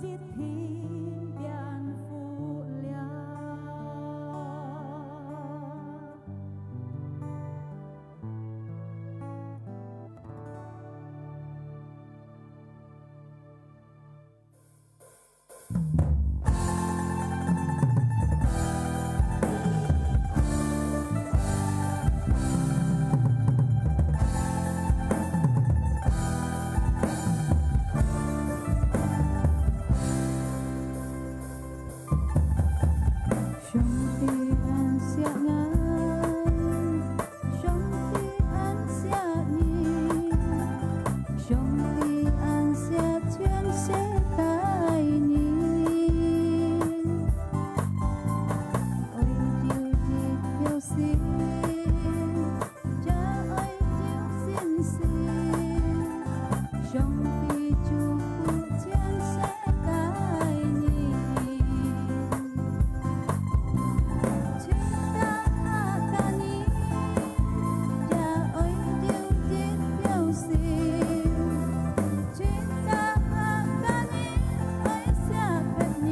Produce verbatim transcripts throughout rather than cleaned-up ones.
疾病變好了。 上帝恁惜𠊎，上帝恁惜你，上帝恁惜全世界人。愛有一條心， 也愛有信心，上帝祝福全世界人。自家客家人也愛有一條心，自家客家人愛惜別人。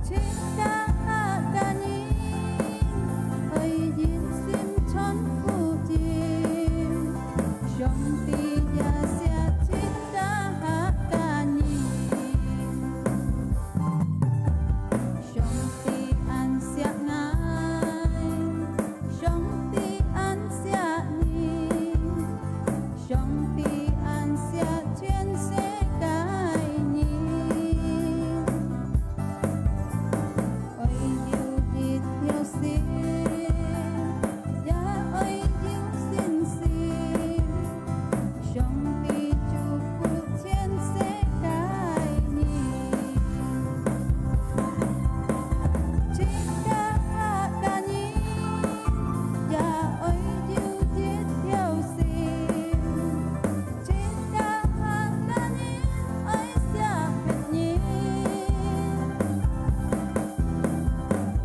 自家客家人愛一心傳福音，上帝也惜自家客家人。上帝恁惜𠊎，上帝恁惜你， 上帝恁惜全世界人，愛有一條心，也愛有信心，上帝祝福全世界人。自家客家人也愛有一條心， 自家客家人愛惜別人，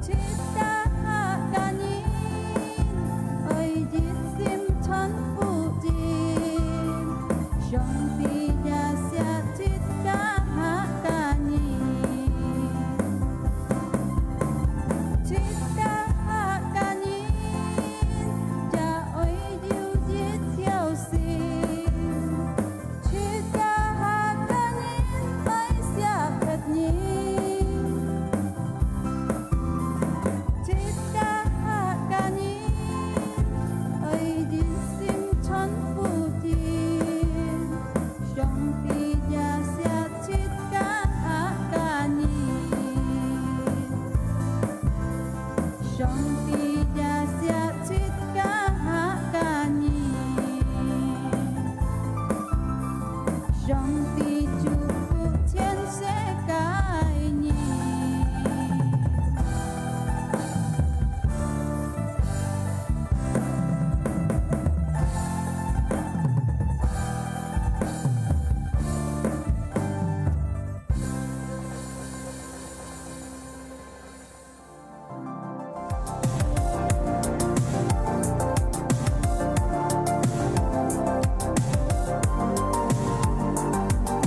自家客家人愛一心傳福音，上帝也惜自家客家人。 自家客家人也愛有一條心，自家客家人愛惜別人，自家客家人愛一心傳福音。 上帝也惜自家客家人，上帝也惜自家客家人，上帝祝福全世界人。 上帝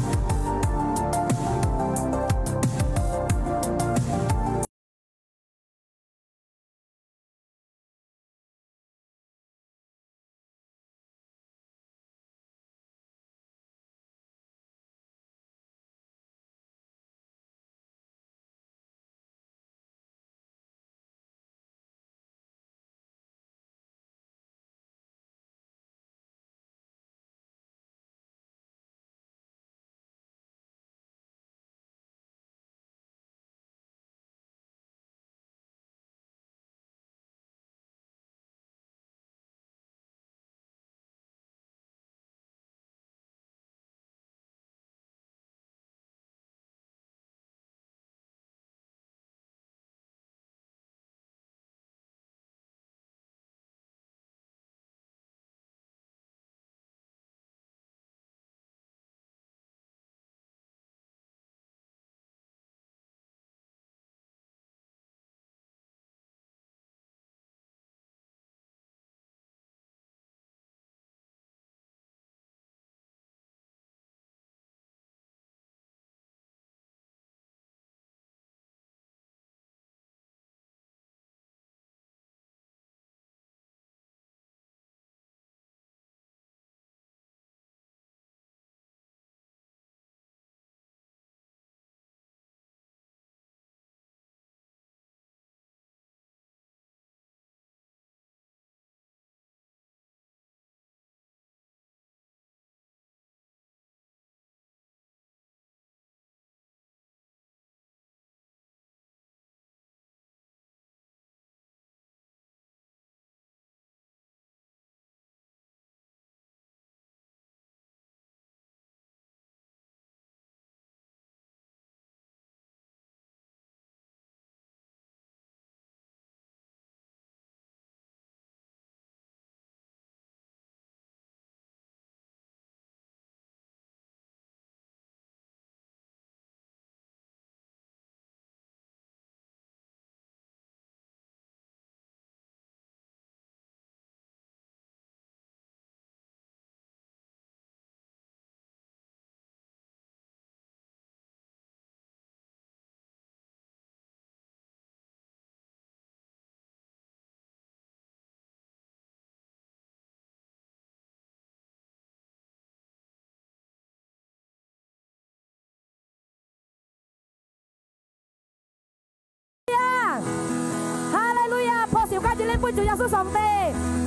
分主耶穌上帝。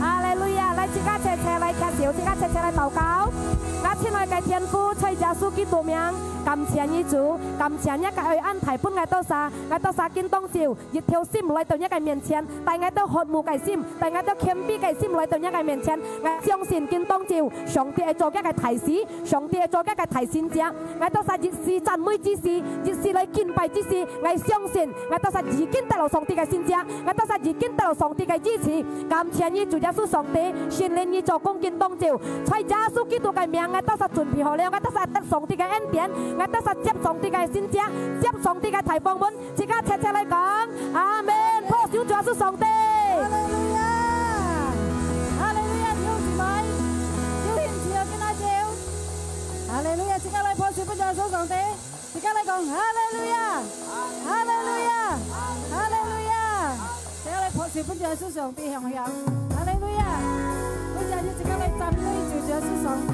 哈利路亞！來，自家齊齊來擎手，自家齊齊來禱告。𠊎親愛个天父，在耶穌基督名，感謝你主，感謝你个愛安排分𠊎兜儕，𠊎兜儕今當晝，一條心來到你个面前，帶𠊎兜渴慕个心，帶𠊎兜謙卑个心來到你个面前。𠊎相信今當晝，上帝會做這个大事，上帝會做這个大神蹟。 𠊎兜儕一時讚美之時，一時來敬拜之時，𠊎相信，𠊎兜儕已經得到上帝个神蹟，𠊎兜儕已經得到上帝个醫治。感謝你，主耶穌上帝，聖靈你做工今當晝，在耶穌基督个名，𠊎兜儕準備好了，𠊎兜儕得上帝个恩典，𠊎兜儕接上帝个神蹟，接上帝个大方門，自家齊齊來講，阿門。拍手主耶穌上帝。哈利路亞，哈利路亞，弟兄姊妹，有興趣啊，跟他走。 哈利路亞！自家來拍手分主耶穌上帝，自家來講，哈利路亞，哈利路亞，哈利路亞！自家來拍手分主耶穌上帝，響響，哈利路亞！分主耶穌，自家來讚美主耶穌上帝。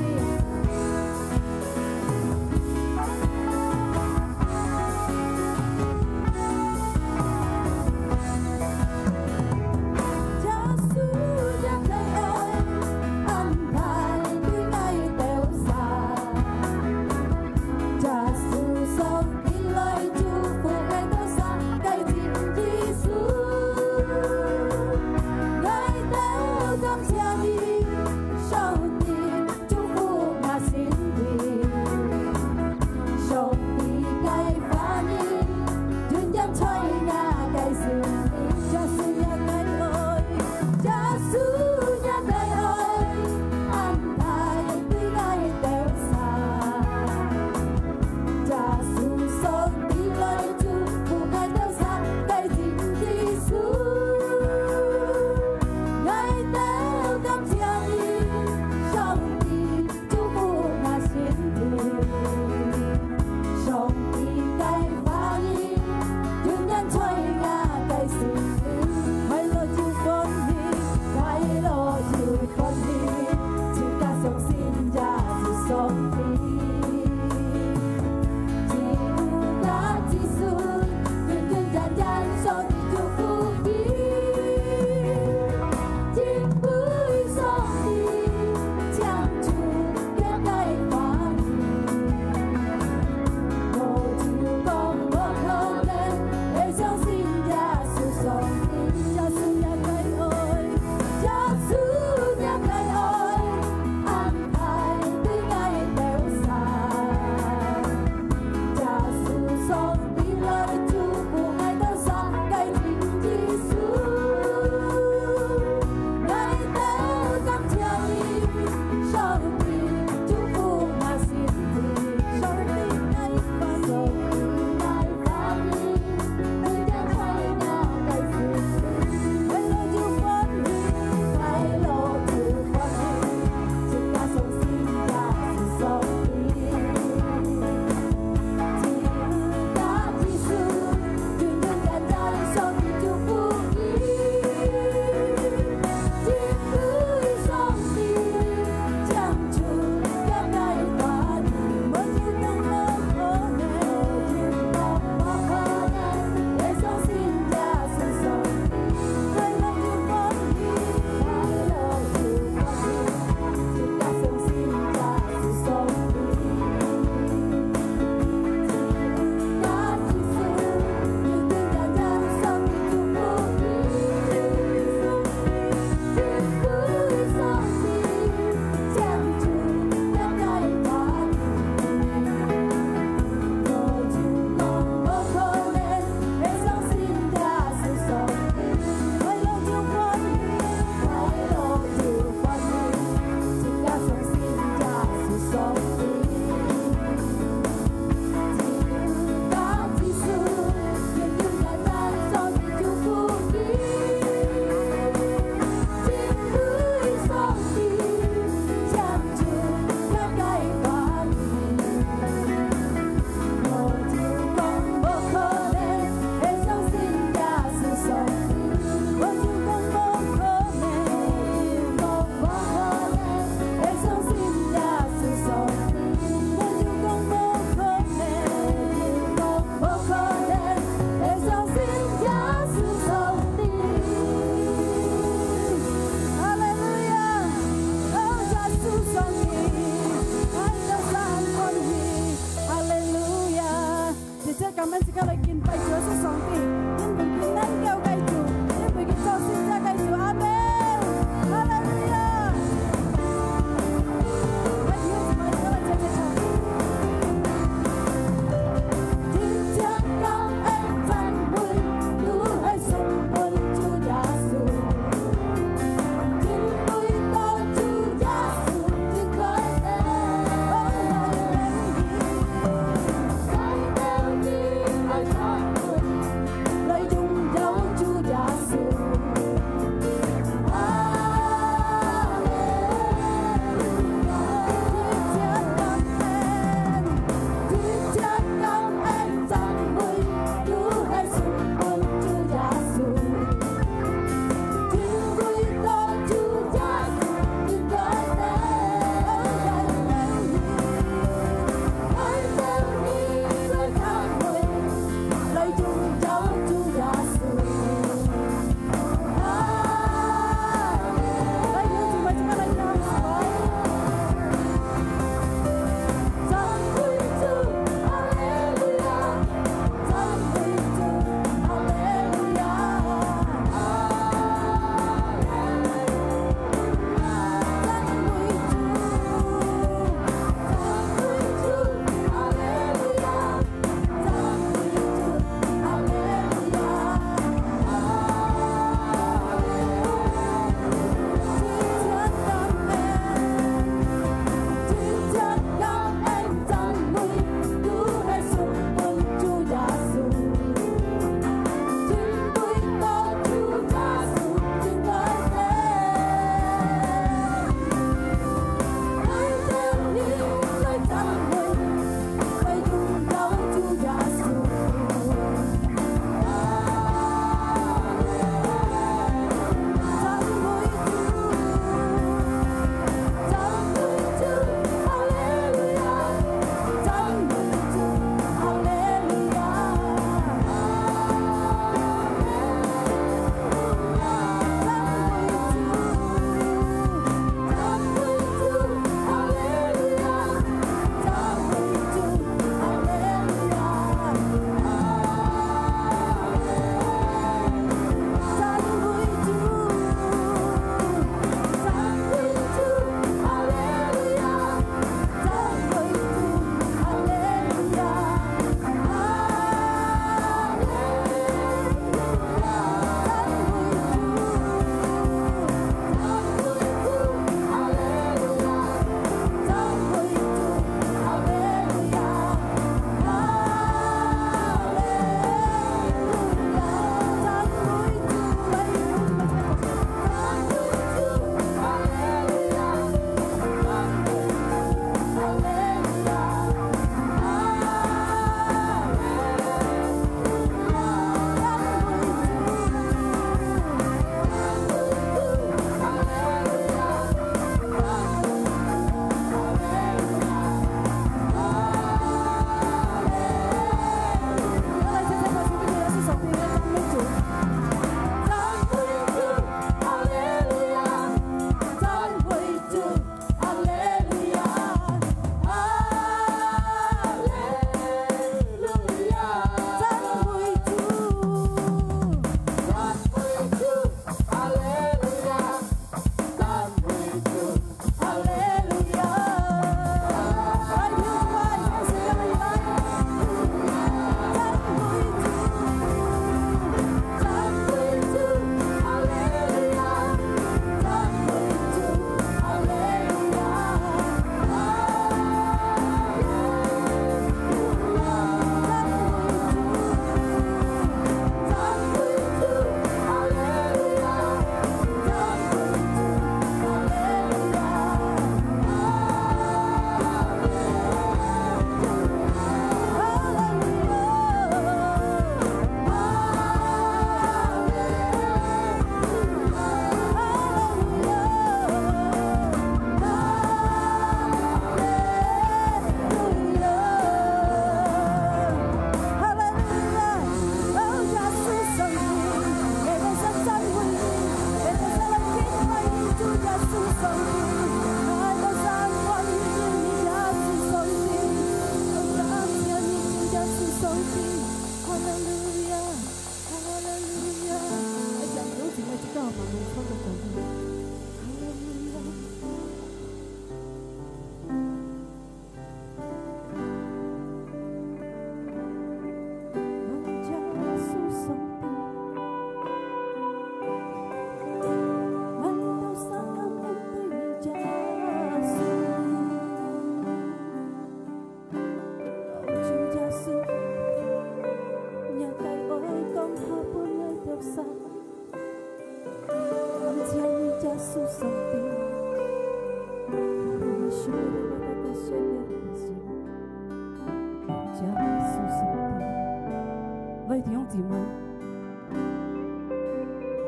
姊妹，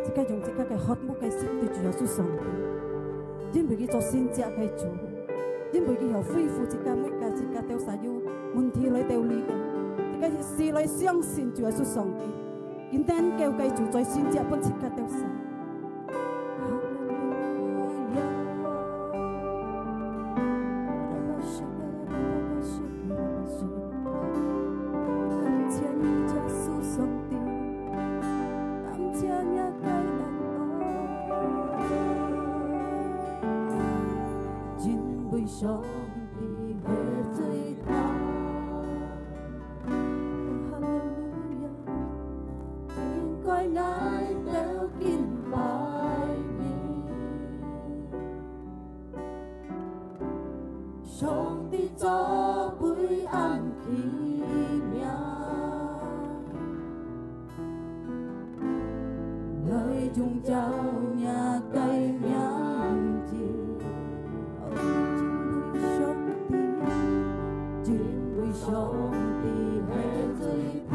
自家用自家个渴慕个心對主耶穌上帝，因為佢做神蹟个主，因為佢曉恢復自家每个自家兜儕有問題來兜裡个，自家一時來相信主耶穌上帝，佢能夠个主做神蹟分自家兜儕。哈利路亞！ 感謝你，耶穌上帝，感謝你个恩愛，因為上帝係最大。哈利路亞！應該𠊎兜敬拜你。 上帝做每暗奇妙，來榮耀若个名字。哦，敬畏上帝，敬畏上帝係最大。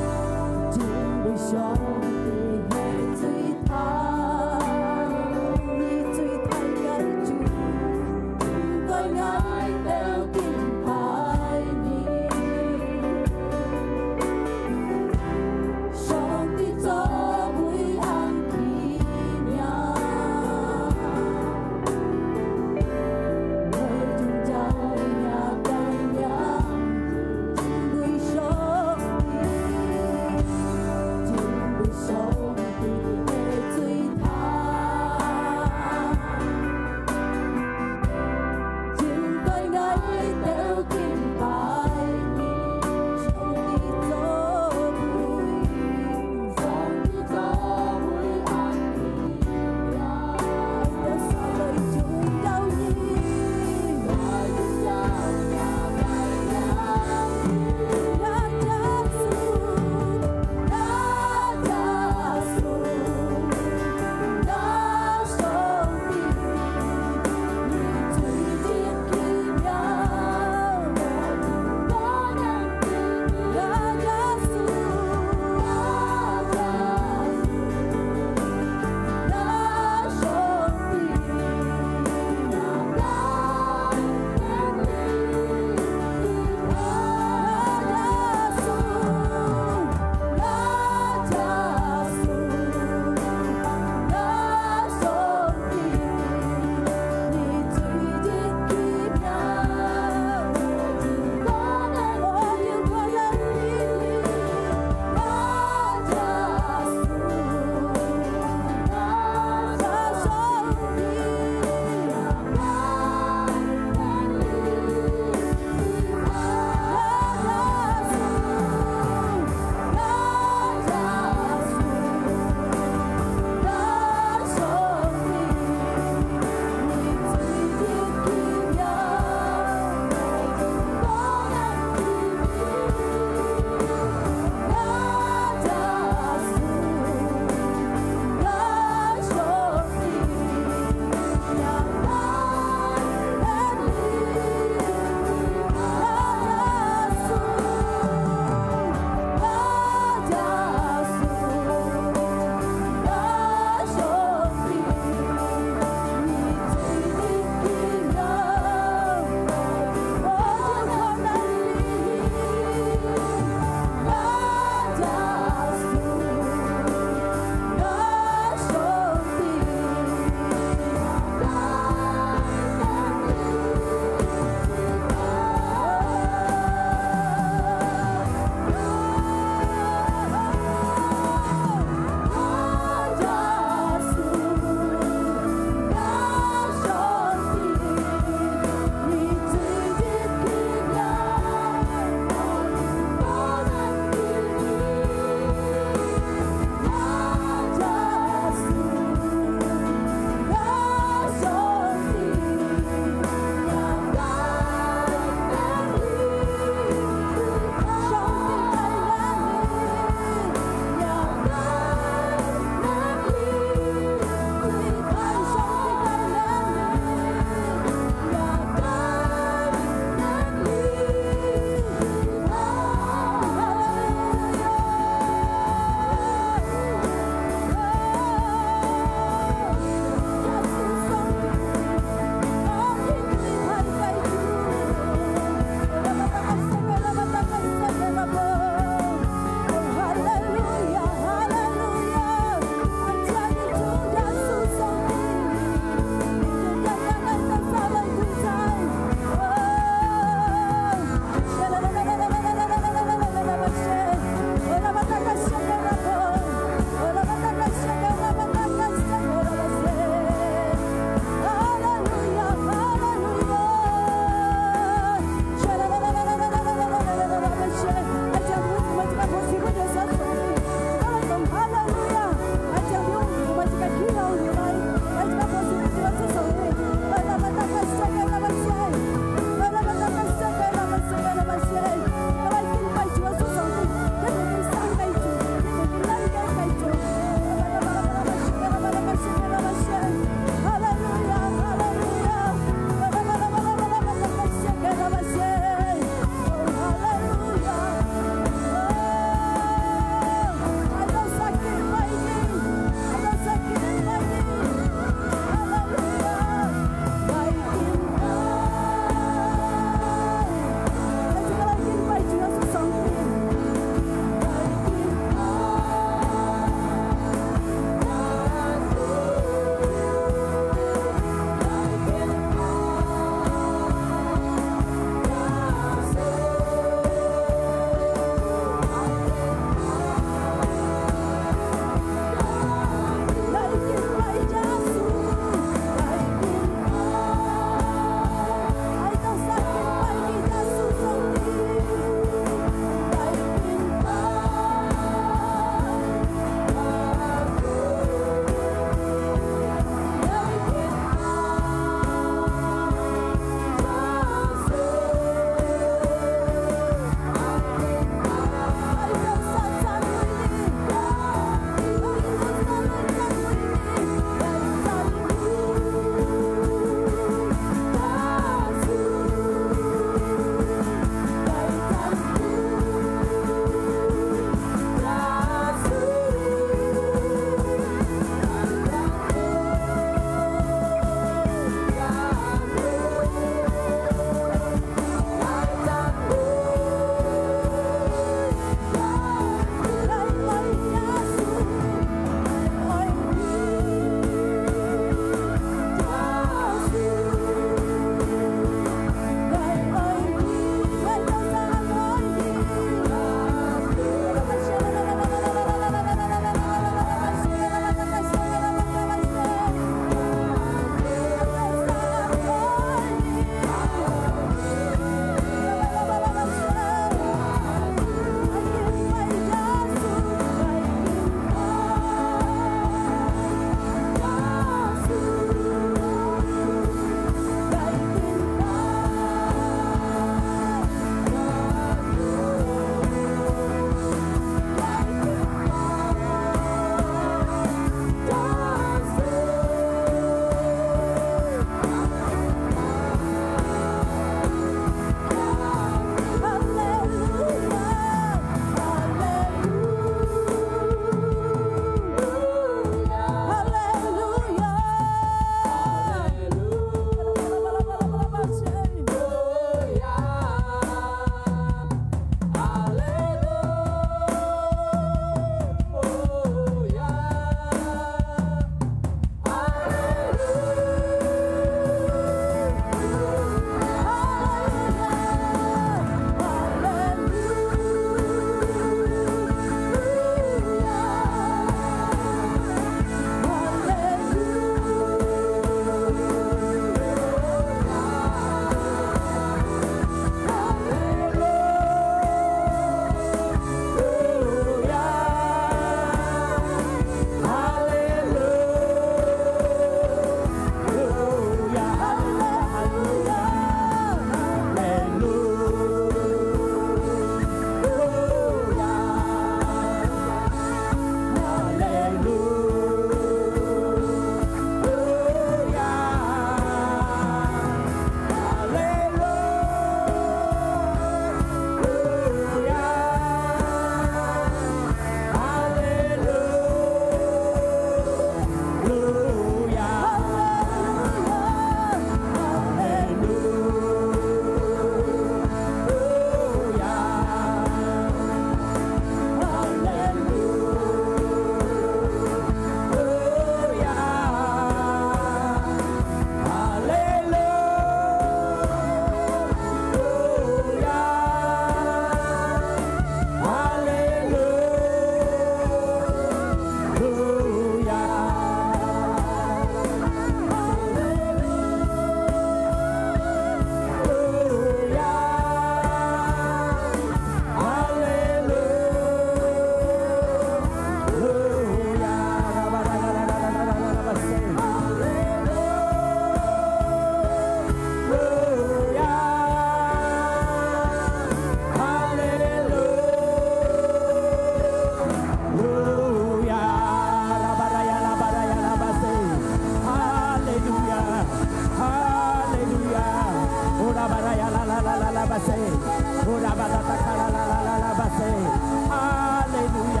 哈利路亞，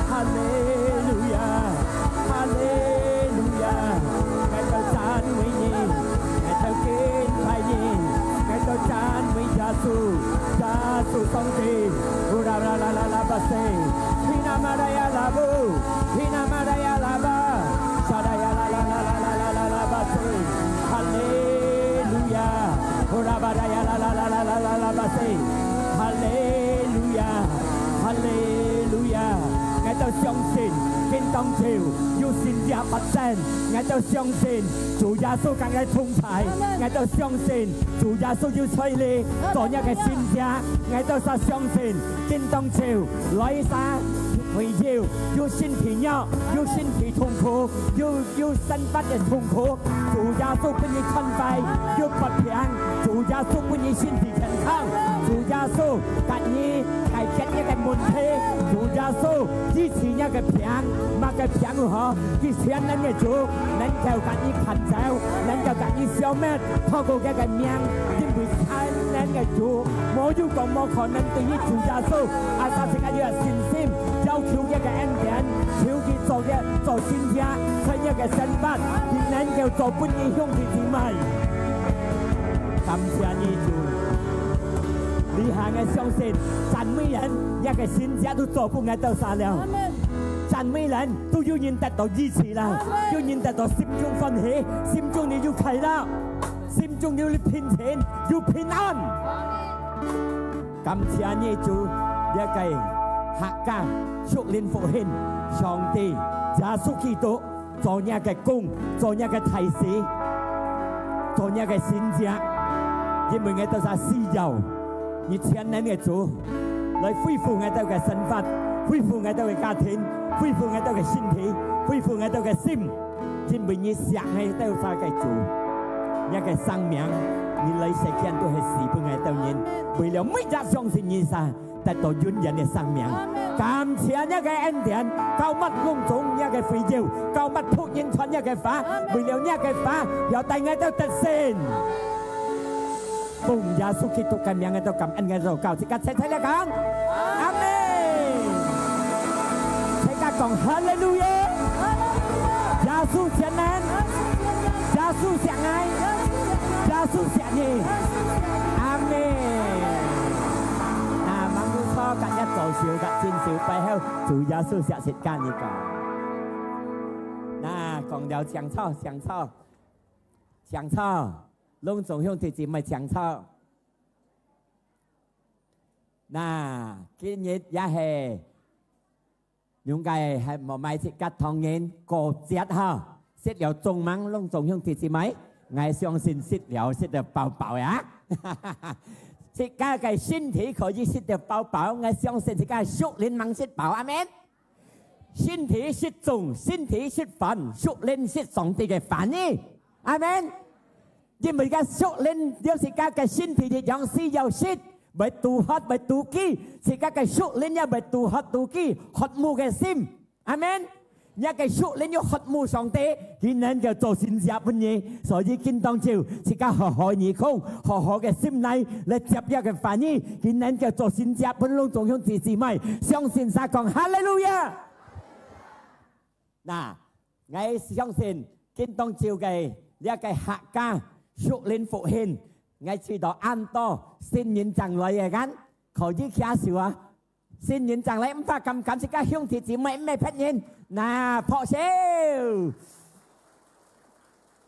哈利路亞，哈利路亞！𠊎兜讚美你，𠊎兜敬拜你，𠊎兜讚美耶穌，耶穌上帝！烏拉拉拉拉拉巴西，希那马拉雅拉布，希那马拉雅拉巴，沙拉雅拉拉拉拉拉拉拉拉巴西！哈利路亞！烏拉巴拉雅拉拉拉拉拉拉拉巴西！哈利路亞！哈利路亞！𠊎兜相信，今當晝有神蹟發生。𠊎兜相信，主耶穌同𠊎同在。阿門。𠊎兜相信，主耶穌有在這，阿門。做若个神蹟。𠊎兜儕相信，今當晝來儕會友，有身體弱，有身體痛苦，有 有生活个痛苦，主耶穌分你康復，有發病，主耶穌分你身體健康，主耶穌佮你解決你个問題，主耶穌醫治你个病，麼个病好，佢全能个主，能夠佮你趕走，能夠佮你消滅，透過佢个名，因為全能个主，無有講無可能對於主耶穌，啊，相信佢有信心，要求佢个恩典，求佢做个 做神蹟，在若个生活，佢能夠做分你兄弟姊妹。感謝你主，這下𠊎相信，讚美人，若个神蹟都做分𠊎兜儕了。阿門。讚美人，都有人得到醫治啦，阿門。有人得到心中歡喜，心中裡有快樂，心中裡有平靜，有平安。阿門。 感謝你主，這个客家屬靈復興，上帝耶穌基督做若个工，做若个大事，做若个神蹟，因為𠊎兜儕需要你全能个主來恢復𠊎兜个生活，恢復𠊎兜个家庭，恢復𠊎兜个身體，恢復𠊎兜个心。 因為你惜𠊎兜儕个主，若个生命，你來世間都係死分𠊎兜人，為了每隻相信你儕得到永遠个生命。阿門。感謝若个恩典，膏抹攏總若个會友，膏抹僕人傳若个話，阿門。為了若个話，要帶𠊎兜得勝。阿門。 奉耶穌基督个名，𠊎兜感恩，𠊎兜禱告，自家齊齊來講，阿門。自家講哈利路亞！耶穌全能！耶穌惜𠊎！耶穌惜你！阿門。啊，吂有錯，甲一左手，甲正手擺好，主耶穌惜自家，你講。那講了，請坐，請坐。 請坐，攏總兄弟姊妹請坐。那，今日也係，應該還無買自家當然過節哈，食了粽吂，攏總兄弟姊妹，𠊎相信食了，食到飽飽呀。自家个身體可以食到飽飽，𠊎相信自家个屬靈吂食飽，阿門。 身體食粽，身體食飯，屬靈食上帝个話語。阿門。因為个屬靈，有自家个身體一樣需要食，會肚渴，會肚飢，自家个屬靈也會肚渴肚飢，渴慕个心。阿門。若个屬靈有渴慕上帝，佢能夠做神蹟分你。所以今當晝，自家好好耳空，好好个心來，來接這个話語，佢能夠做神蹟分攏總兄弟姊妹。相信儕講哈利路亞！那，𠊎相信今當晝个這个客家屬靈復興，𠊎知道恁多新人正來个，恁可以擎手啊！新人正來，毋怕感感自家兄弟姊妹，毋係別人，那，拍手！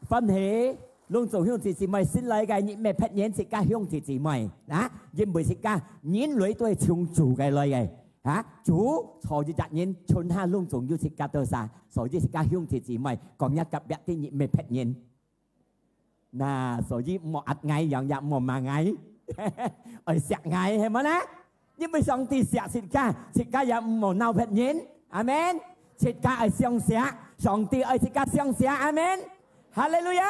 歡喜，攏總兄弟姊妹，新來个，你毋係別人，自家兄弟姊妹，啊，因為自家人類都係從主个來个，啊，主造一隻人，全下攏總有自家多儕，所以自家兄弟姊妹，講若隔壁个你毋係別人。那，所以毋好壓𠊎，樣也毋好罵𠊎，愛惜𠊎，係無呢？ 因為上帝惜自家，自家也毋好鬧別人。阿門。自家愛相惜，上帝愛自家相惜。阿門。哈利路亞。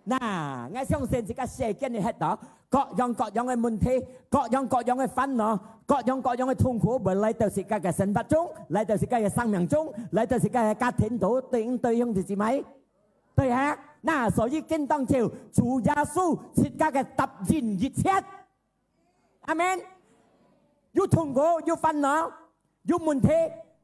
那，𠊎相信自家世間裡歇到，各樣各樣个問題，各樣各樣个煩惱，各樣各樣个痛苦，會來到自家个生活中，來到自家个生命中，來到自家个家庭肚，對毋對，兄弟姊妹？對啊。那，所以今當晝，主耶穌自家个答應一切。阿門。有痛苦，有煩惱，有問題，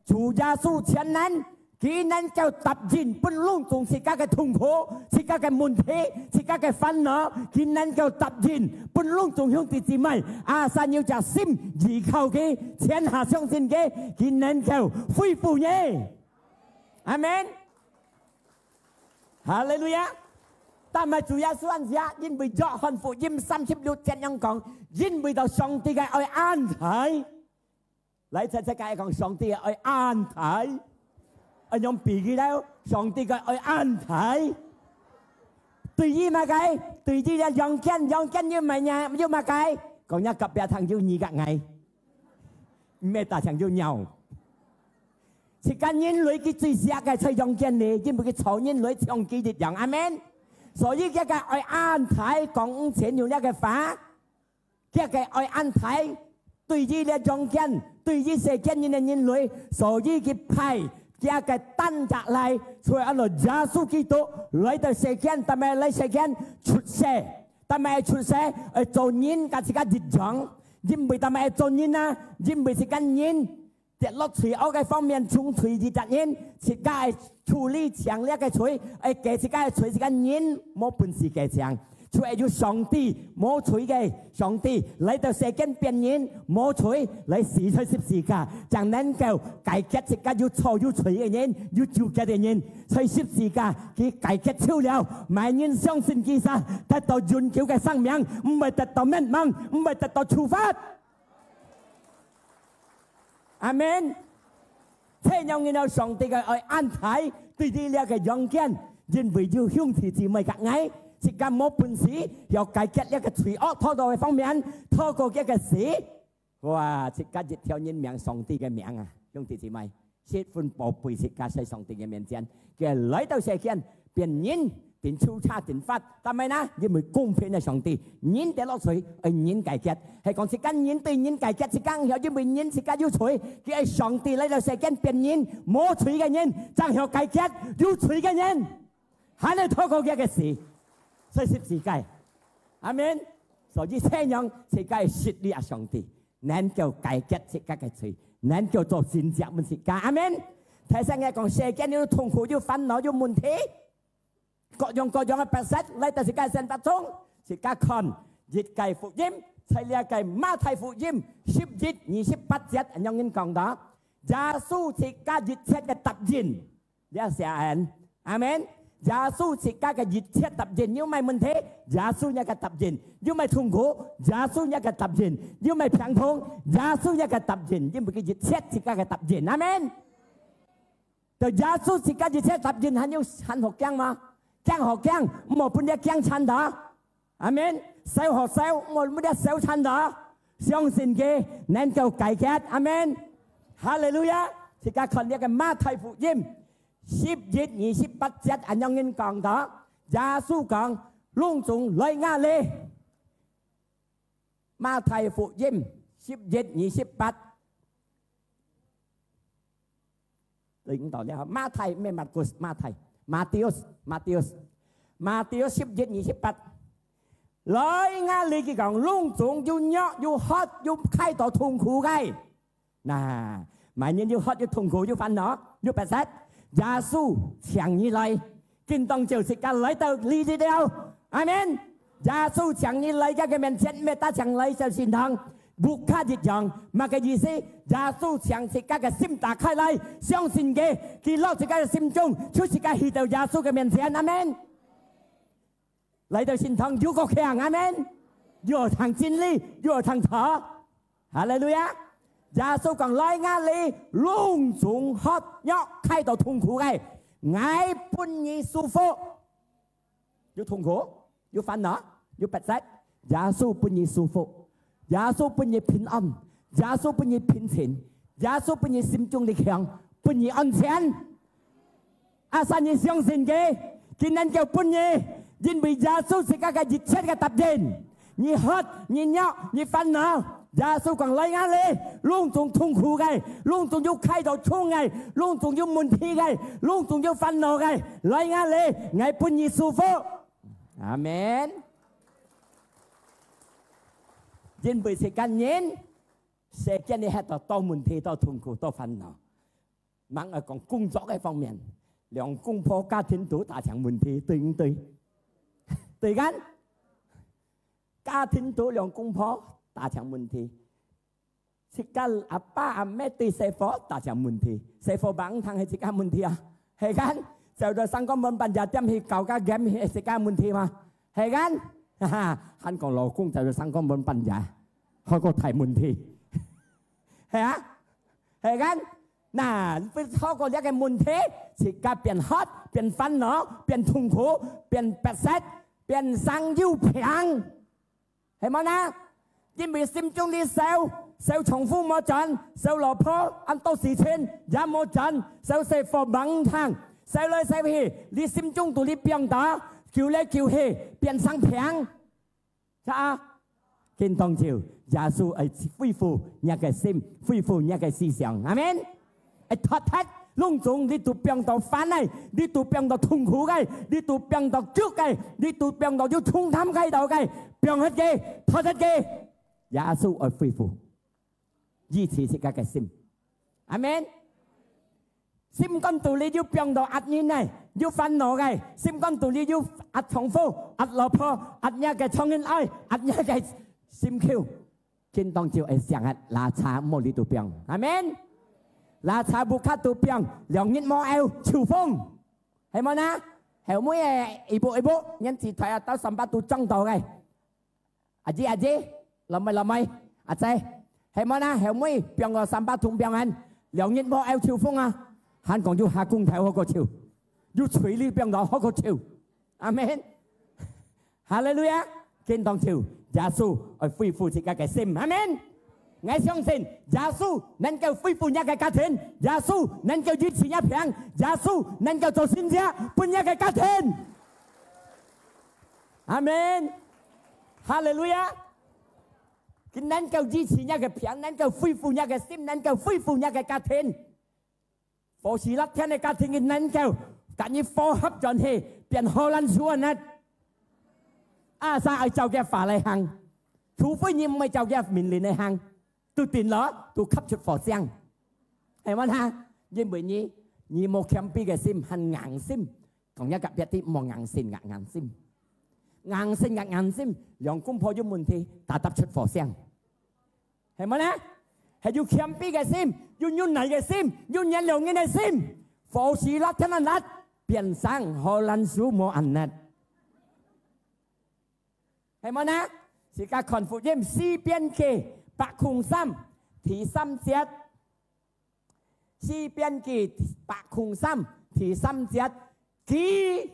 主耶穌全能，佢能夠答應分攏總自家个痛苦、自家个問題、自家个煩惱，佢能夠答應分攏總兄弟姊妹。啊，儕有隻心依靠佢，全下相信佢，佢能夠恢復你。阿門。哈利路亞！但係主耶穌恁樣寫，因為約翰福音三十六節恁樣講，因為到上帝个愛恁大。來，齊齊个講，上帝个愛恁大。愛用比喻了，上帝个愛恁大。對於麼个？對於這陽間，陽間有麼个？有麼个？講若隔壁聽有你个𠊎，毋係打聽有鳥。自家人類佢最惜个在陽間呢，因為佢造人類像佢一樣。阿門。所以佢个愛恁大，講毋曾有這个話。 佢个愛恁大，對於這陽間，對於世間人个人類，所以佢派佢个單隻倈，就係阿拉耶穌基督來到世間，但係來世間出世，但係出世，愛做人甲自家一樣，因為但係做人啊，因為自家人 跌落罪惡个方面，從罪一隻人，自家个處理淨這个罪，愛解自家个罪，自家人無本事解淨。就係有上帝，無罪个上帝，來到世間變人，無罪，來死在十字架，正能夠解決自家有錯有罪个人，有糾結个人，在十字架，佢解決手了，每人相信佢儕，得到永久个生命，毋會得到滅亡，毋會得到處罰。 阿門。這樣然後上帝个愛恁大，對於這个陽間，因為有兄弟姊妹甲𠊎，自家無本事，要解決這个罪惡，透過个方面，透過這个死，哇，自家一條人命，上帝个命啊，兄弟姊妹，十分寶貝，自家在上帝个面前，佢來到世間，變人，定出差定罰，但係呢，因為公平个上帝，人跌落罪，愛人解決。係講自家人對人解決，自家曉因為人自家有罪，佢愛上帝來到世間變人，無罪个人，正曉解決有罪个人，還係透過佢个死，在十字架。阿門。所以這樣自家个實力啊，上帝能夠解決自家个罪，能夠做神蹟分自家。阿門。大聲个講，世間有痛苦，有煩惱，有問題。 各樣各樣个逼塞來到自家生活中，自家看一个福音，在這个馬太福音十一二十八節，恁樣講到，耶穌自家一切个答應，這寫人，阿門。耶穌自家个一切答應，有麼問題，耶穌也个答應；有麼痛苦，耶穌也个答應；有麼病痛，耶穌也个答應，因為佢一切自家个答應，阿門。 到耶穌自家一切答應，還有還好驚嗎？驚好驚，莫分這驚慘到。阿門。愁好愁，莫分這愁慘到。相信佢能夠解決。阿門。哈利路亞！自家看這个馬太福音十一二十八節，恁樣講到，耶穌講：「攏總來𠊎這。」 馬太福音十一二十八。對，你讀了，馬太，毋係Markus，馬太，Matius，Matius。Matius十一二十八。來𠊎這，佢講，攏總有弱、有渴、有㧡到痛苦个。 那，麼人有渴、有痛苦、有煩惱、有逼塞，耶穌請你來，今當晝自家來到這裡了。阿門。耶穌請你來佢个面前，毋係單淨來到聖堂，屋下一樣。麼个意思？耶穌請自家个心打開來，相信佢，佢落自家个心中，就自家去到耶穌个面前。阿門。 來到聖堂有夠慶，阿門。又有聽真理，又有聽道。哈利路亞！耶穌講：「來𠊎這，攏總渴、弱、㧡到痛苦个，𠊎分你舒服。」有痛苦，有煩惱，有逼塞，耶穌分你舒服。 耶穌分你平安，耶穌分你平靜，耶穌分你心中力量，分你安全。Asal你相信佢，佢能夠分你，因為耶穌自家个一切个答應。你渴，你弱，你煩惱，耶穌講：「來𠊎這，攏總痛苦个，攏總有㧡到重个，攏總有問題个，攏總有煩惱个，來𠊎這，𠊎分你舒服。」阿門。因為自家人，世間裡歇到多問題、多痛苦、多煩惱。吂愛講工作个方面，兩公婆家庭都打成問題，對毋對？對kan？家庭都兩公婆打成問題。 自家阿爸阿姆對細伙打成問題，細伙吂聽係自家問題啊，係kan？走到三光門半夜點去搞个game係自家問題嘛，係kan？哈哈，還講老公走到三光門半夜，好過大問題，係啊，係kan？那透過這个問題，自家變hurt，變煩惱，變痛苦，變不適，變生有病。 係無呢？因為心中裡愁，愁丈夫無轉，愁老婆恁多事情也無轉，愁細伙吂聽，愁來愁去，你心中肚裡病到，久來久去，變生病。Chắc啊？今當晝，耶穌愛恢復若个心，恢復若个思想。阿門。 愛脫忒攏總你都病到煩个，你都病到痛苦个，你都病到苦个，你都病到有重擔个到个，放忒佢，脫忒佢。耶穌愛恢復，醫治自家个心。阿門。心肝肚裡有病到壓人个，有煩惱个，心肝肚裡有壓丈夫、壓老婆、壓若个丈人哀，壓若个心臼。 今當晝愛想啊，拉茶莫裡肚放。阿門。拉茶屋下肚放，兩日無漚，臭風。係無呢？後尾个一步一步，年紀大啊，到三百度撞到个。阿姊阿姊，老妹老妹，阿姊，係無呢？後尾放個三百度放啊，兩日無漚，臭風啊，還講有下公頭好過臭，有水裡放到好過臭。阿門。 哈利路亞！今當晝，耶穌愛恢復自家个心。阿門。𠊎相信耶穌能夠恢復若个家庭，耶穌能夠醫治若病，耶穌能夠做神蹟分若个家庭。阿門。哈利路亞！佢能夠醫治若个病，能夠恢復若个心，能夠恢復若个家庭。 火時辣天个家庭个能夠，甲你火合轉去，變荷蘭樹恁呢。啊，啥愛照佢話來行，除非你毋愛照佢命令來行，都定咯，都吸出火星。係無哈？因為你，你無謙卑个心，還硬心。講一個別个，莫硬心，硬，硬心。硬心，硬，硬心，兩公婆有問題，打打出火星。 係無呢？係有謙卑个心，有忍耐个心，有原諒人个心。火時辣天恁辣，變成荷蘭樹無恁呢。係無呢？自家看福音，詩篇記百空三第三節。 詩篇記百空三第三節，佢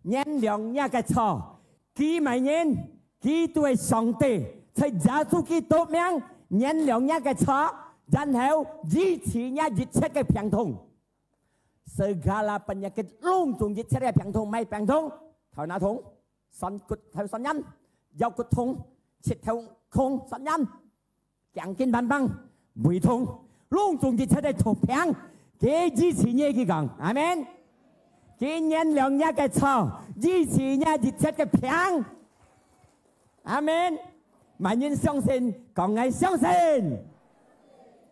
原諒若个錯，佢麼人？佢就係上帝，在耶穌基督名原諒若个錯，然後醫治若一切个病痛。Segala penyakit，攏總一切个病痛，麼病痛？頭那痛， 酸骨頭酸軟，腰骨痛，膝頭痛酸軟，頸筋繃繃，胃痛，攏總一切个痛病，佢醫治你，佢講，阿門。佢原諒若个錯，醫治若一切个病，阿門。麼人相信，講𠊎相信，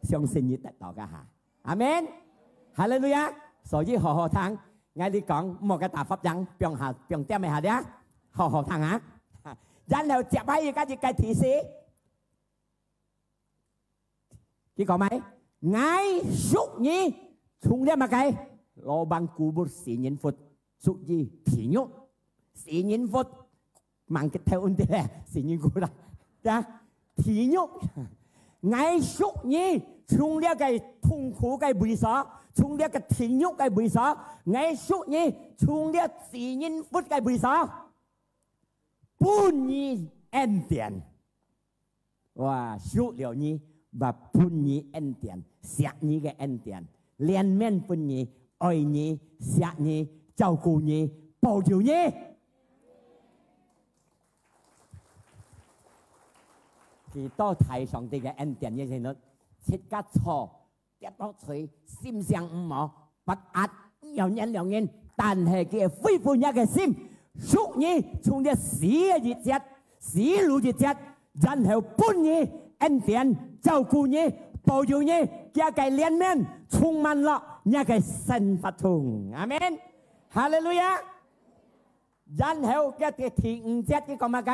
相信你得到个哈。 阿門。哈利路亞。所以好好聽，𠊎你講，莫个打發人，放下，放點一下了，好好聽啊。然後接下一個，一個提示。佢講麼？𠊎贖你，從這麼个？Lubang kubur死人窟，屬於地獄。死人窟，吂个頭問題咧，死人窟啦，呀，地獄。𠊎贖你，從這个痛苦个位所，從這个地獄个位所，𠊎贖你，從這死人窟个位所，分你恩典。 哇，贖了你，還分你恩典，惜你个恩典，憐憫分你，愛你，惜你，照顧你，保佑你。幾多大上帝个恩典，也係自家錯，跌落水，心想毋好，不壓，毋要原諒人，但係佢恢復若个心，贖你從這死个一節，死路一節，然後分你恩典，照顧你，保佑你，佢个憐憫充滿了你个生活中。阿門。哈利路亞。然後佢个第五節，佢講麼个？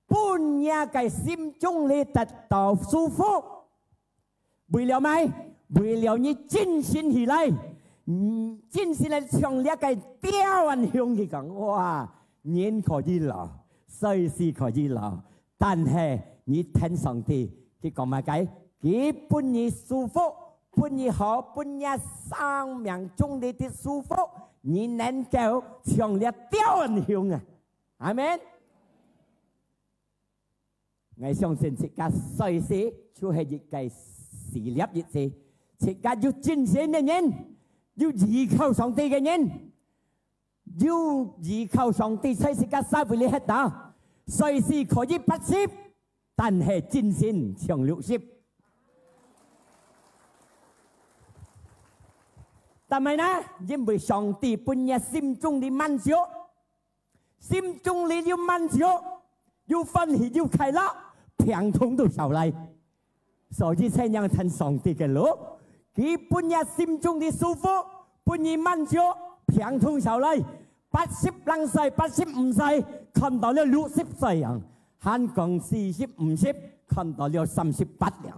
分你个心中裡得到舒服。 為了麼个？為了你精神起來，嗯，精神來唱這个調恁雄。佢講，哇，人可以老，歲數可以老，但係你聽上帝，佢講麼个？佢分你舒服，分你好，分你生命中裡的舒服，你能夠唱這調恁雄啊！阿門。 𠊎相信自家歲數就係一个時粒日子，自家有精神个人，有依靠上帝个人，有依靠上帝在自家社會裡歇到，歲數可以八十，但係精神像六十。但係呢，因為上帝分你心中裡滿足， 心中裡有滿足，有歡喜，有快樂，病痛都少來。所以，才能聽上帝个路，佢分你心中裡舒服，分你滿足，病痛少來。八十零歲，八十五歲，看到了六十歲樣，還講四十五十，看到了三十八樣。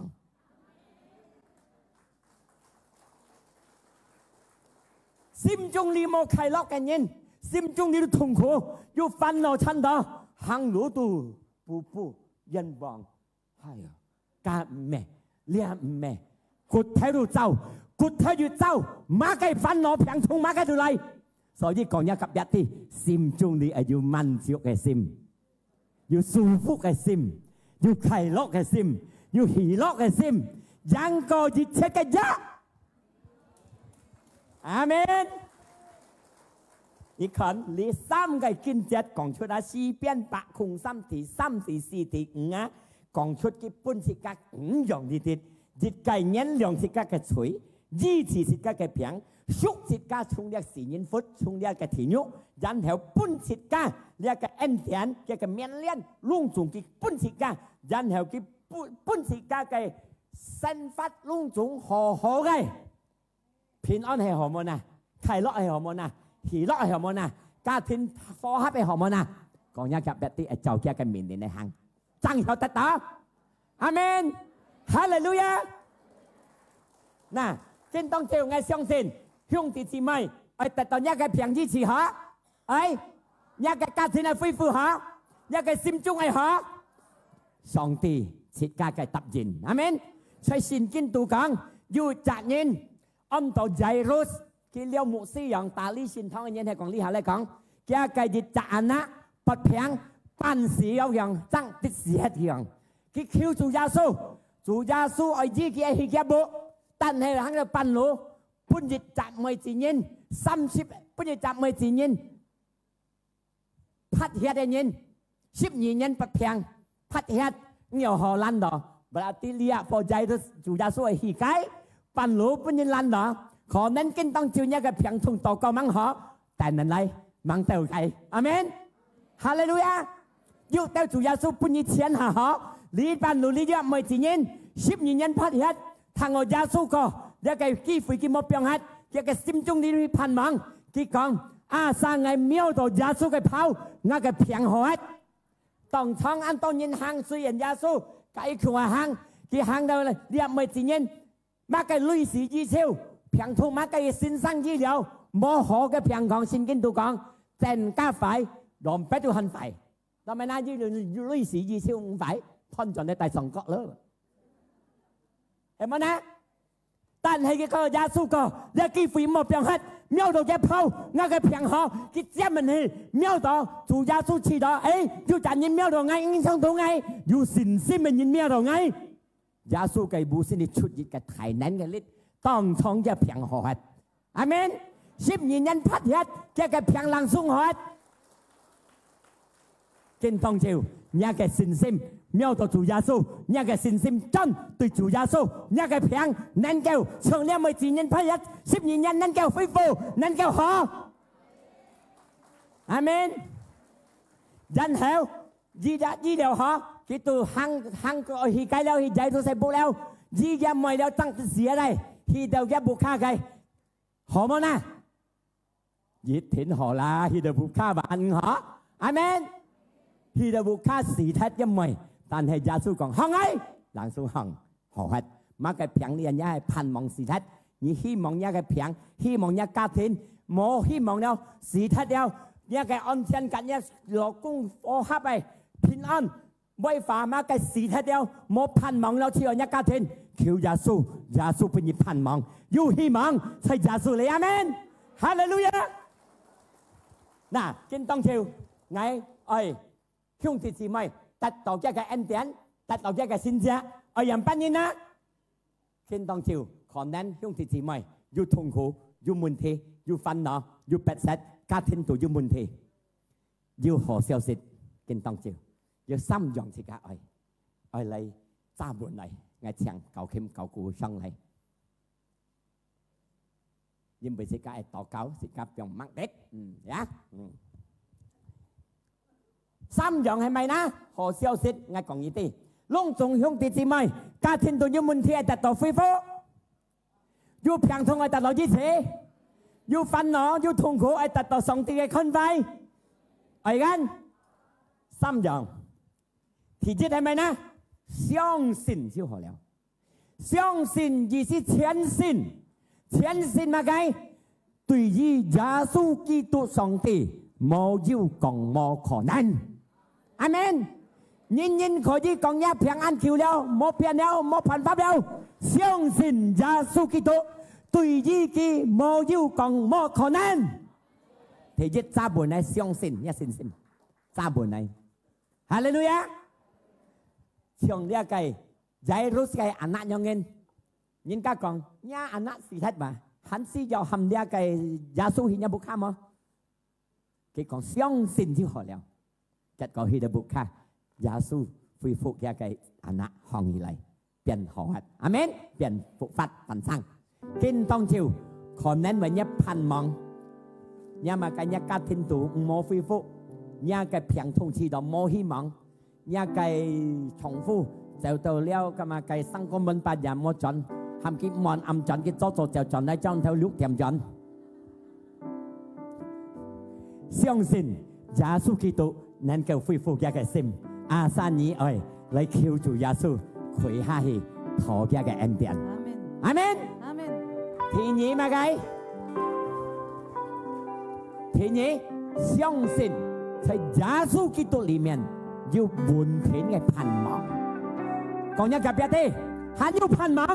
心中裡無快樂个人，心中裡有痛苦，有煩惱纏到，行路都步步冤枉。哎呀，該毋係，這毋係，骨頭都燥，骨頭都燥，麼个煩惱病痛麼个都來。所以講，若隔壁知，心中裡愛有滿足个心。 有舒服个心，有快樂个心，有喜樂个心，贏過一切个藥。阿門。你看，這三个經節講出來，詩篇百空三第三、第四、第五啊，講出佢分自家五樣裡頭，一个原諒自家个罪， 醫治自家个病，贖自家從這死人窟，從這个地獄，然後分自家這个恩典，這个命令，攏總佢分自家，然後佢分，分自家个生活攏總好好个。平安係好無呢？快樂係好無呢？喜樂係好無呢？家庭和合係好無呢？講若隔壁知，愛照佢个命令來行。 正曉得到。阿門。哈利路亞。那，今當晝𠊎相信，兄弟姊妹，愛得到若个病醫治好，哎，若个家庭愛恢復好，若个心中愛好，上帝自家个答應。阿門。在聖經肚講，有隻人安到Jairus， 佢了牧師樣，打理聖堂个人係講，這下來講，佢个一隻anak發病，半死了樣，正得死忒樣。佢求主耶穌，主耶穌愛醫佢个膝腳步，但係行到半路，分一隻妹子人，三十，分一隻妹子人， 發血个人，十二年發病，發血，你有好爛咯。Berarti這下Jairus主耶穌个膝蓋，半路分人爛咯。可能今當晝若个病痛禱告吂好，但能來，吂得个。阿門。哈利路亞。有兜主耶穌分你錢下好，你半路你若妹子人，十二年發血，聽我耶穌講，這个機會佢無放忒，佢个心中裡有盼望。佢講， Asal𠊎摸到耶穌个袍，𠊎个病好忒。當場恁多人行，雖然耶穌介意佢行，佢行到了，這妹子人，麼个類似醫治，病痛麼个先生醫療，無好个病況，聖經都講，增加壞，兩百都還壞。那麼那類似醫治毋壞，判轉來帶上角了。係無呢？ 但係佢講耶穌講，這機會莫放忒，摸到佢袍，𠊎个病好，佢接問去，摸到，主耶穌知道，誒，有隻人摸到𠊎，影響到𠊎，有信心个人摸到𠊎。耶穌个無信你出一个大能个力，當場佢病好忒。阿門。十二年發血，佢个病冷鬆好忒。 今當晝，若个信心，摸到主耶穌，若个信心轉對主耶穌，若个病能夠像這妹子人發血，十二年能夠恢復，能夠好。阿門。然後，醫療，醫療好，佢都行，行過去該了，去耶路撒冷了，佢也毋愛了，正死个來，去到佢屋下个，好無呢？一定好啦，去到屋下還好。阿門。去到屋下死忒也毋愛，但係耶穌講：「行來！」人就行。 好忒。麼个病，你也係盼望死忒。你希望你个病，希望你家庭，無希望了，死忒了，你个安全感，你老公和合个平安，無法麼个死忒了，無盼望了，只有你家庭，求耶穌，耶穌分你盼望，有希望，在耶穌裡。阿門。哈利路亞。那，今當晝，𠊎愛 兄弟姊妹，得到佢个恩典，得到佢个神蹟，愛仰般呢？今當晝，可能兄弟姊妹有痛苦，有問題，有煩惱，有迫切，家庭都有問題。有好消息，今當晝，有三樣自家愛，愛來揸穩來，𠊎請搞琴搞鼓上來。 因為自家愛禱告，自家放目的，嗯，呀，嗯。三樣係麼个呢？好消息，𠊎講你知。攏總兄弟姊妹，家庭都有問題，愛得到恢復。有病痛，愛得到醫治。有煩惱，有痛苦，愛得到上帝个寬慰。愛kan？三樣。第一係麼个呢？相信就好了。 相信意思全信，全信麼个？對於耶穌基督上帝，無有講無可能。阿門。人人可以講若病恁久了，無變了，無辦法了，相信耶穌基督，對於佢無有講無可能。第一，揸穩个相信，若信心，揸穩个。哈利路亞！像這个 Jairus个anak樣形，人家講，若anak死忒嘛，還需要喊這个耶穌去若屋下無？佢講相信就好了。結果去到屋下，耶穌恢復佢个anak行起來，變好忒。阿門。變復活翻生。今當晝，可能為若盼望，若麼个若家庭都毋好恢復，若个病痛治到無希望， 若个丈夫走到了，該麼个三個門半夜無轉，喊佢暗暗轉，佢早早就轉來，轉到六點轉。相信耶穌基督能夠恢復佢个心，asal你愛來求主耶穌，跪下去討佢个恩典。阿門。阿門。阿門。第二麼个？ 第二，相信在耶穌基督裡面有穩定个盼望。講若隔壁个，還有盼望。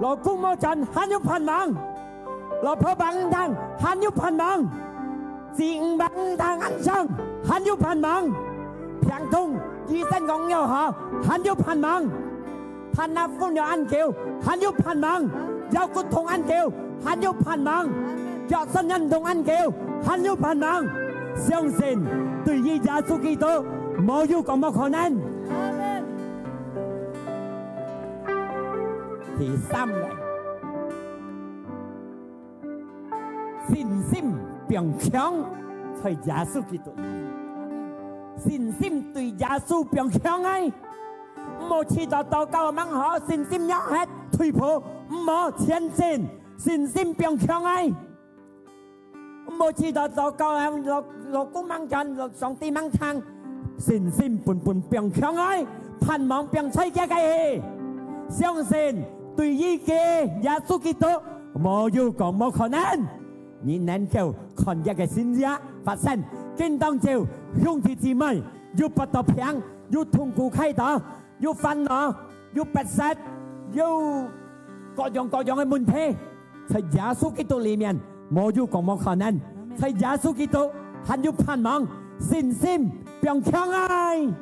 老公無轉，還有盼望。老婆放毋下，還有盼望。子女放毋下，恁傷，還有盼望。病痛，醫生講要好，還有盼望。 Tan啊，昏了恁久，還有盼望；腰骨痛恁久，還有盼望；腳痠軟痛恁久，還有盼望。相信對於耶穌基督，無有講無可能。阿門。第三个， 信心變強，在耶穌基督裡。信心對耶穌變強个，毋好試著禱告吂好，信心弱忒退步，毋好前進，信心變強个。毋好試著禱告，老，老公吂轉，上帝吂聽，信心本本變強个，盼望變在佢个去。相信對於佢，耶穌基督， 無有講無可能，你能夠看佢个神蹟發生。今當晝，兄弟姊妹，有發到病，有痛苦開刀，有煩惱，有迫切，有各樣各樣个問題，在耶穌基督裡面，無有講無可能。在耶穌基督還有盼望，信心變強个。阿門。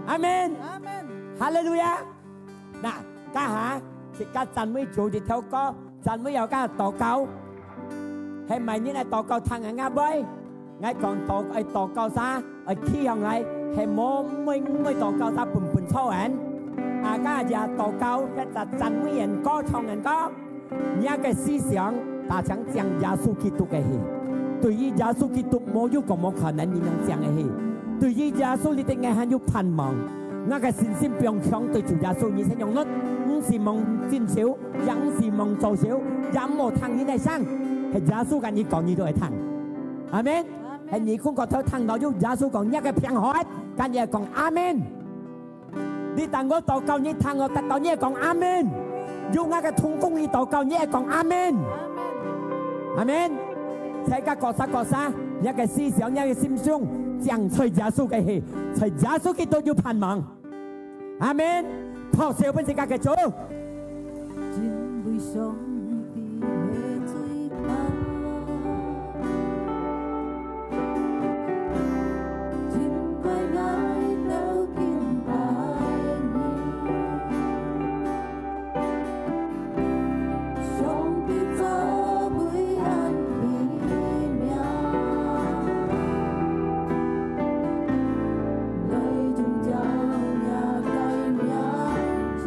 阿門。阿門。哈利路亞。 那，這下，自家讚美主一條歌，讚美又加禱告。係麼人愛禱告聽人家會？𠊎講禱，愛禱告儕，愛企上來，係無，毋會，毋會禱告儕本本坐穩。啊，加也禱告，該隻讚美人歌，唱人歌。若个思想，大強將耶穌基督个去。對於耶穌基督，無有講無可能，你能將个去。對於耶穌裡底𠊎還有盼望。𠊎个信心放強對主耶穌，你先用力，毋係望正手，也毋係望左手，也毋好聽人个聲，係耶穌跟你講，你都會聽。阿門。阿門。係你講過頭聽到有耶穌講，你个平安，跟你講阿門。你等我禱告，你聽我得到，你也講阿門。有𠊎个同工，你禱告，你也講阿門。阿門。在該各儕各儕，你个思想，你个心胸，將在耶穌个去，在耶穌基督有盼望。阿門。拍手分自家个主。敬畏上帝係最高。 敬拜𠊎兜敬拜你。上帝做為恁奇妙，來榮耀若个名字。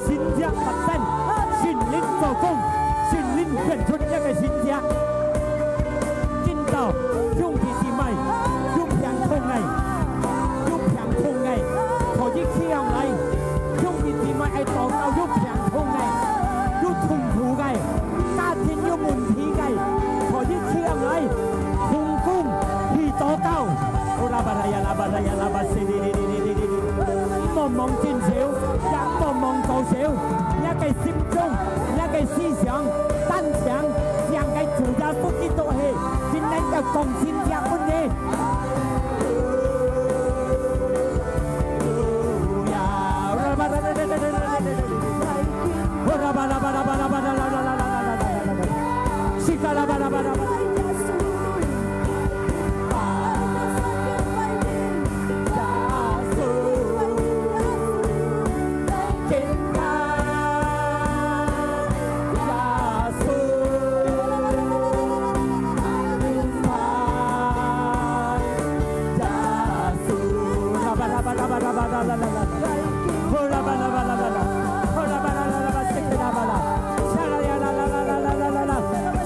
神蹟發生，聖靈做工，聖靈顯出這个神蹟。今朝兄弟姊妹有病痛个，有病痛个，可以起來。兄弟姊妹愛禱告，有病痛个，有痛苦个，家庭有問題个，可以起來。同工去禱告。哦，拉巴拉呀，拉巴拉呀，拉巴西哩哩哩哩哩哩哩。 莫望盡少，也莫望多少，若个心中，若个思想，單淨，像个主耶穌基督係，今能夠講神蹟分你。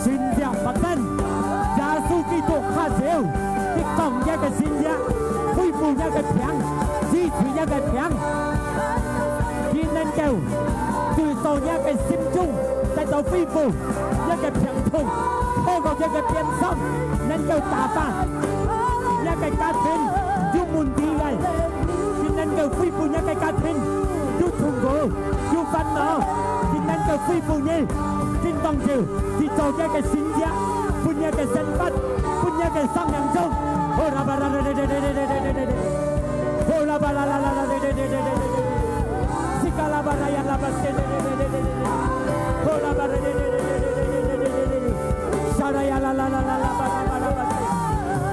神蹟發生，耶穌基督下手，佢講這个神蹟，恢復這个病，醫治這个病，佢能夠對所有个心中得到恢復，這个病痛，透過這个鞭傷，能夠打發這个家庭有問題个，佢能夠恢復這个家庭有痛苦。 有煩惱，佢能夠恢復你，正當就佢做這个神蹟，分這个生活，分這个生命中。哦，拉巴拉拉拉拉拉拉拉拉拉拉，哦，拉巴拉拉拉拉拉拉拉拉拉拉，西卡拉巴拉呀拉巴西拉拉拉拉拉拉，哦，拉巴拉拉拉拉拉拉拉拉拉，沙拉呀啦啦啦啦啦巴啦巴啦巴，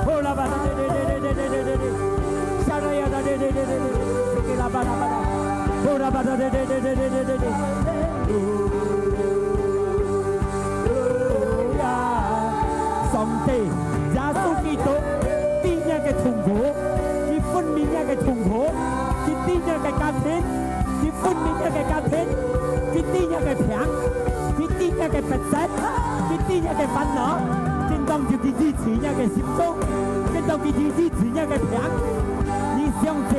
哦，拉巴拉拉拉拉拉拉拉拉拉。 上帝，耶穌基督，知若个痛苦，佢分明若个痛苦，佢知若个家庭，佢分明若个家庭，佢知若个病，佢知若个不實，佢知若个煩惱，正當就佢醫治若个心中，正當佢醫治 治若个病，你相信，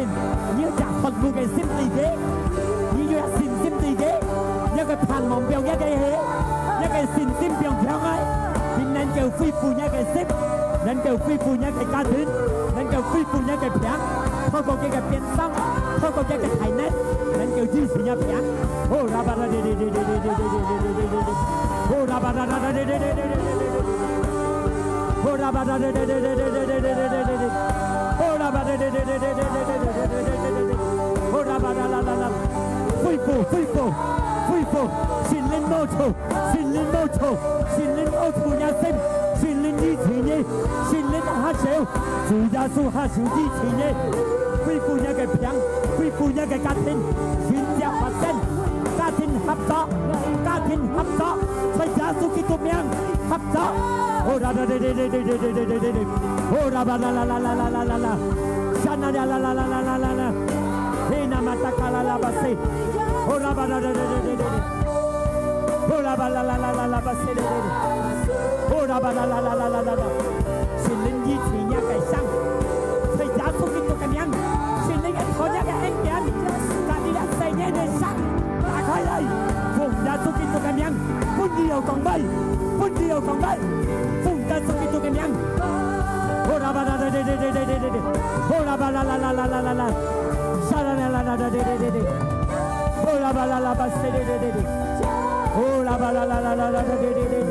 你有隻渴慕个心對佢，你有隻信心對佢，若个盼望放若个係，若个信心放強个，佢能夠恢復若个心，能夠恢復若个家庭，能夠恢復若个病，透過佢个鞭傷，透過佢个大能，能夠醫治若病。哦，拉巴拉，哦，拉巴拉。 恢復，恢復，恢復，聖靈摸觸，聖靈摸觸，聖靈摸觸若心，聖靈醫治你，聖靈下手，主耶穌下手醫治你，恢復若个病，恢復若个家庭，神蹟發生，家庭合作，家庭合作，在耶穌基督名。 合作。哦，啦啦啦啦啦啦啦啦啦啦。哦，啦啦啦啦啦啦啦啦啦啦。沙那啦啦啦啦啦啦啦啦。嘿，那么达卡啦啦巴西。哦，啦吧啦啦啦啦啦啦啦。哦，啦吧啦啦啦啦啦巴西啦啦啦。哦，啦吧啦啦啦啦啦啦啦。聖靈醫治若个傷，在耶穌基督个名，聖靈个頭若个恩典，在你个生命个傷。 打開來，奉耶穌基督个名，分你有光輝，分你有光輝，奉耶穌基督个名。哦，啦吧啦啦啦啦啦啦啦啦，哦，啦吧啦啦啦啦啦啦啦，沙啦啦啦啦啦啦啦啦啦，哦，啦吧啦啦啦啦啦啦啦啦，哦，啦吧啦啦啦啦啦啦啦啦啦啦。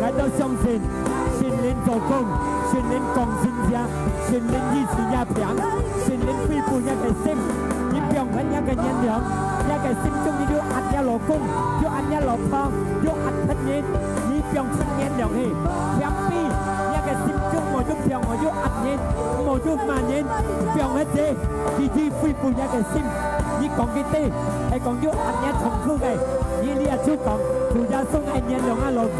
𠊎兜相信聖靈做工，聖靈講神蹟，聖靈醫治若病，聖靈恢復若个心，你放下若个原諒，若个心中你有壓若老公，有壓若老婆，有壓別人，你放出原諒去，謙卑，若个心中無有放，無有壓人，無有罵人，放下去，佢去恢復若个心。你講佢對，係講有壓若丈夫个，你這就講，主耶穌，𠊎原諒𠊎老公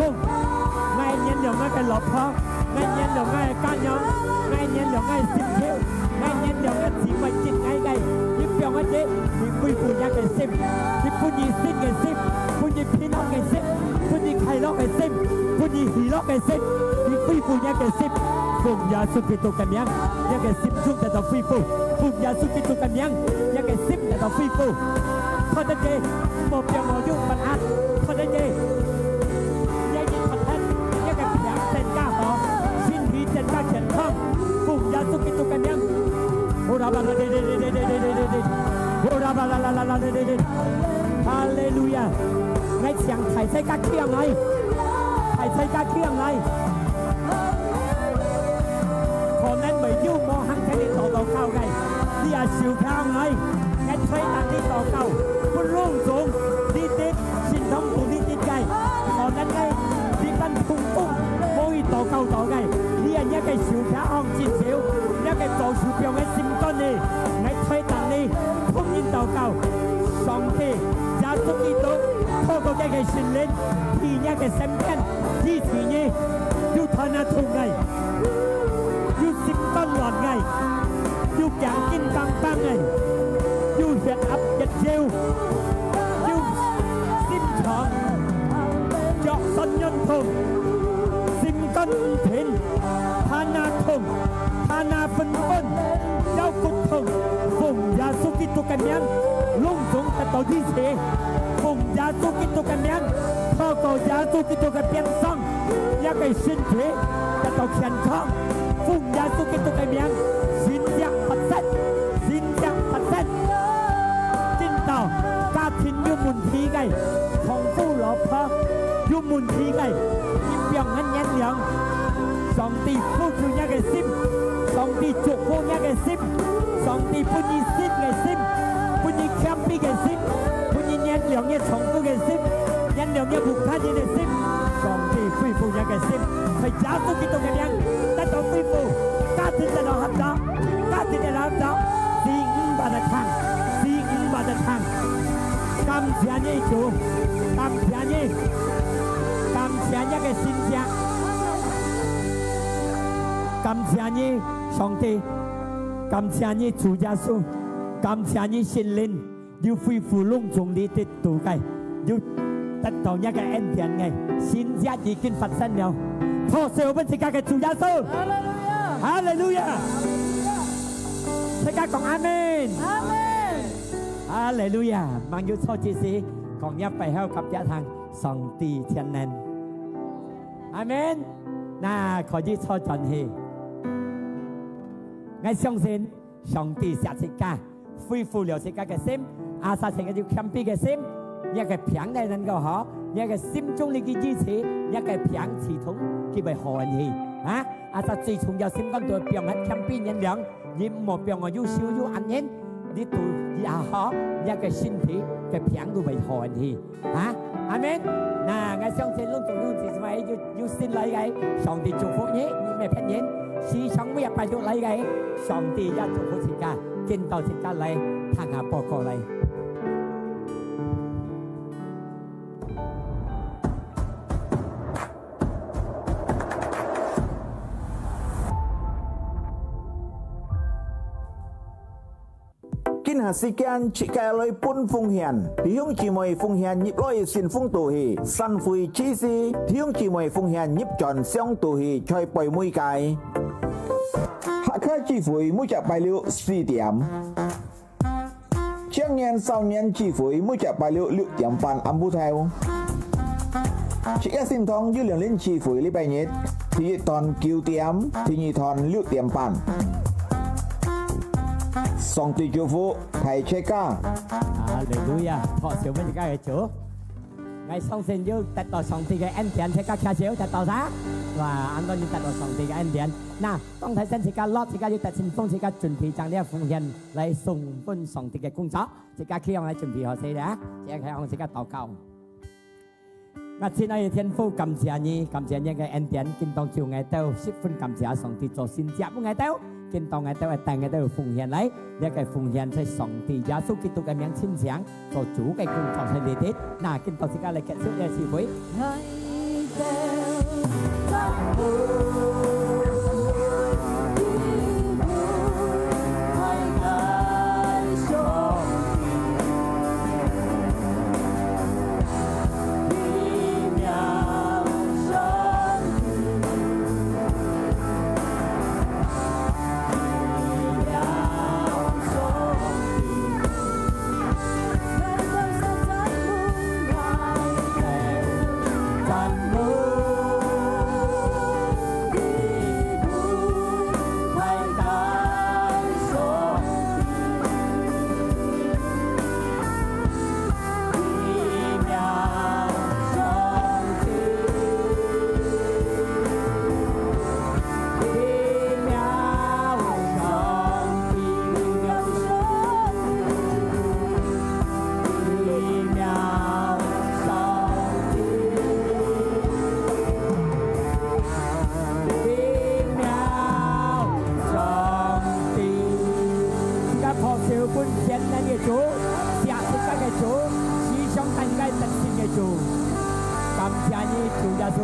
，𠊎原諒𠊎个老婆。 𠊎原諒𠊎个家娘，𠊎原諒𠊎个心頭，𠊎原諒𠊎姊妹激𠊎个，你放下去，你恢復若个心，你分你新个心，分你平安个心，分你快樂个心，分你喜樂个心，你恢復若个心，奉耶穌基督个名，若个心中得到恢復，奉耶穌基督个名，若个心得到恢復。 拖得佢，莫放我有問題，拖得佢，也已拖得，這个病增加好，身體增加健康，奉耶穌基督个名。哈利路亞！𠊎請大齊家企起來，大齊家企起來。 可能會有無行在你禱告个，你也收起來，𠊎代替你禱告，分攏總你得心痛苦你得个，可能个你等痛苦，無去禱告到个，你也若个收起來往前走，若个做手放个心肝呢，𠊎代替你，同人禱告，上帝，耶穌基督，透過這个聖靈，在若个身邊，支持你，有斷啊痛个。 有心肝亂个，有頸筋繃繃个，有血壓血燒，有心腸，腳痠軟痛，心肝毋定，頭那痛，頭那昏昏，腰骨痛，奉耶穌基督个名，攏總得到醫治，奉耶穌基督个名，透過耶穌基督个鞭傷， 若个身體得到健康，奉耶穌基督个名，神蹟發生，神蹟發生。今到家庭有問題个，丈夫老婆有問題个，你放下原諒，上帝撫慰若个心，上帝祝福若个心。 上帝分你新个心，分你謙卑个心，分你原諒若丈夫个心，原諒若屋下人个心。上帝恢復若个心，在耶穌基督个名得到恢復，家庭得到合作，家庭得到合作，四五百个tháng，四五百个tháng。感謝你主，感謝你，感謝若个神蹟，感謝你上帝。 感謝你主耶穌，感謝你聖靈，有恢復攏總你得到个，有得到若个恩典个，神蹟已經發生了。拍手分自家个主耶穌。哈利路亞！哈利路亞！自家講阿門。阿門。哈利路亞！吂有坐之時，講一擺後合家堂，上帝全能。阿門。那可以坐轉去。 𠊎相信上帝惜自家，恢復了自家个心，asal自家有謙卑个心，若个病來能夠好，若个心中裡个意思，若个病自動佢會好去。啊，asal最重要心肝肚放下謙卑原諒，你毋好放下憂愁憂恁樣，你都以後好，若个身體个病都會好去。 啊，阿門。那𠊎相信攏總有姊妹有，有新來个，上帝祝福你，你毋係別人，時常每一擺都來个，上帝也祝福自家，見到自家來，聽下報告來。 今下時間，自家來分奉獻。弟兄姊妹奉獻入來信封肚去，散會之時，弟兄姊妹奉獻入轉箱肚去，在背尾个。客家聚會每隻拜六四點。青年少年聚會每隻拜六六點半暗晡頭。自家聖堂有兩輪聚會，禮拜日，第一堂九點，第二堂六點半。 上帝祝福大齊家。哈利路亞！拍手分自家个主。𠊎相信有得到上帝个恩典，自家舉手得到啥？哇，恁多人得到上帝个恩典。那，當頭先自家落，自家有得勝，自家準備將這奉獻來送分上帝个工作。自家去向來準備好勢了啊，自家去向自家禱告。 𠊎親愛个天父，感謝你，感謝你个恩典，今當晝𠊎兜十分感謝上帝做神蹟分𠊎兜，今當𠊎兜會帶𠊎兜奉獻來，這个奉獻在上帝耶穌基督个名親像，做主个工作在這地。那今當自家來結束這个聚會。 自家拍手分全能个主，惜自家个主，時常帶自家得勝个主。感謝你，主耶穌，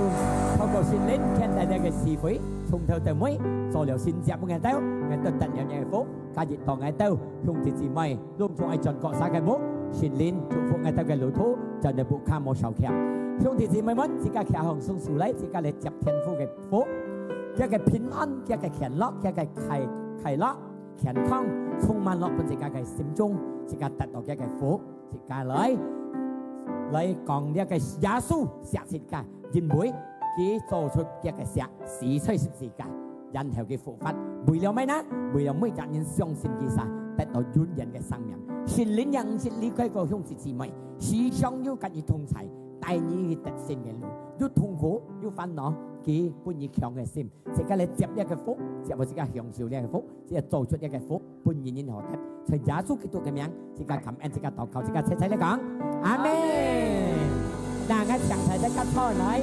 透過聖靈牽帶這个聚會，從頭到尾，做了神蹟分𠊎兜，𠊎兜得了你个福。 今日當𠊎兜兄弟姊妹攏總愛轉各儕个屋，聖靈祝福𠊎兜个路途，轉到屋下無少欠。兄弟姊妹們，自家擎䟘雙手來，自家來接天父个福，佢个平安，佢个喜樂，佢个快快樂、健康，充滿落分自家个心中，自家得到佢个福。 自家來，來講這个耶穌惜自家，因為佢做出佢个惜，死在十字架，然後佢復活。為了麼个呢？為了每隻人相信佢儕，得到永遠个生命。聖靈也毋識離開過兄弟姊妹，時常有佮你同在，帶你去得勝个路。有痛苦，有煩惱，佢分你強个心。自家來接這个福，接好自家享受這个福，自家做出這个福。 分人人好得。在耶穌基督个名，自家感恩，自家禱告，自家齊齊來講，阿門。那𠊎請大家坐來，